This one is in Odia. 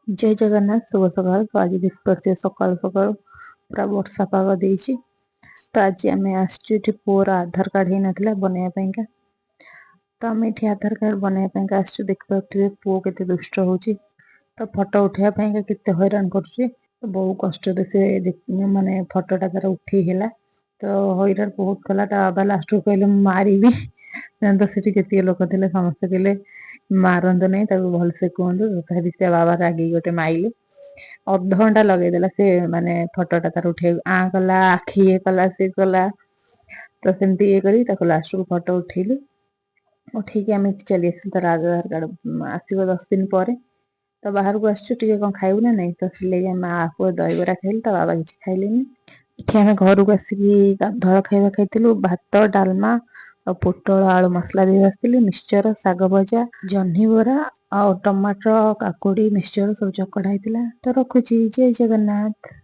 ଜୟ ଜଗନ୍ନାଥ, ଶୁଭ ସକାଳ। ତ ଆଜି ଦେଖିପାରୁଥିବେ, ସକାଳୁ ସକାଳୁ ପୁରା ବର୍ଷା ପାଗ ଦେଇଛି। ତ ଆଜି ଆମେ ଆସିଛୁ ଏଠି, ପୁଅର ଆଧାର କାର୍ଡ଼ ହେଇନଥିଲା, ବନେଇବା ପାଇଁକା। ତ ଆମେ ଏଠି ଆଧାର କାର୍ଡ଼ ବନେଇବା ପାଇଁକା ଆସିଛୁ। ଦେଖିପାରୁଥିବେ, ପୁଅ କେତେ ଦୁଷ୍ଟ ହେଉଛି। ତ ଫଟୋ ଉଠେଇବା ପାଇଁକା କେତେ ହଇରାଣ କରୁଛି। ତ ବହୁ କଷ୍ଟରେ ସେ ମାନେ ଫଟୋଟା ତାର ଉଠେଇ ହେଲା। ତ ହଇରାଣ ବହୁତ କଲା। ତା ବାବା ଲାଷ୍ଟକୁ କହିଲେ, ମୁଁ ମାରିବି। ତ ସେଠି ଯେତିକି ଲୋକ ଥିଲେ, ସମସ୍ତେ କହିଲେ, ମାରନ୍ତୁ ନାହିଁ, ତାକୁ ଭଲସେ କୁହନ୍ତୁ। ତଥାପି ସେ ବାବା ରାଗିକି ଗୋଟେ ମାଇଲେ। ଅଧଘଣ୍ଟା ଲଗେଇଦେଲା ସେ ମାନେ ଫଟୋଟା ତାର ଉଠେଇବାକୁ। ଆଁ କଲା, ଆଖି ଇଏ କଲା, ସିଏ କଲା। ତ ସେମିତି ଇଏ କରି ତାକୁ ଲାଷ୍ଟକୁ ଫଟୋ ଉଠେଇଲୁ। ଉଠେଇକି ଆମେ ଚାଲି ଆସିଲୁ। ତାର ଆଧାର କାର୍ଡ ଆସିବ 10 ଦିନ ପରେ। ତ ବାହାରକୁ ଆସିଛୁ, ଟିକେ କଣ ଖାଇବୁ ନା ନାଇଁ? ତ ସେଥିଲାଗି ଆମେ ମା ପୁଅ ଦହିବରା ଖାଇଲୁ। ତା ବାବା କିଛି ଖାଇଲେନି। ଏଠି ଆମେ ଘରକୁ ଆସିକି ଗାଧୁଆଳ ଖାଇବା ଖାଇଥିଲୁ। ଭାତ, ଡାଲମା ଆଉ ପୋଟଳ ଆଳୁ ମସଲା ଦେଇ ଆସିଥିଲି, ମିକ୍ସଚର, ଶାଗ ଭଜା, ଜହ୍ନି ବରା ଆଉ ଟମାଟର, କାକୁଡ଼ି, ମିକ୍ସଚର ସବୁ ଚକଟା ହେଇଥିଲା। ତ ରଖୁଛି, ଜୟ ଜଗନ୍ନାଥ।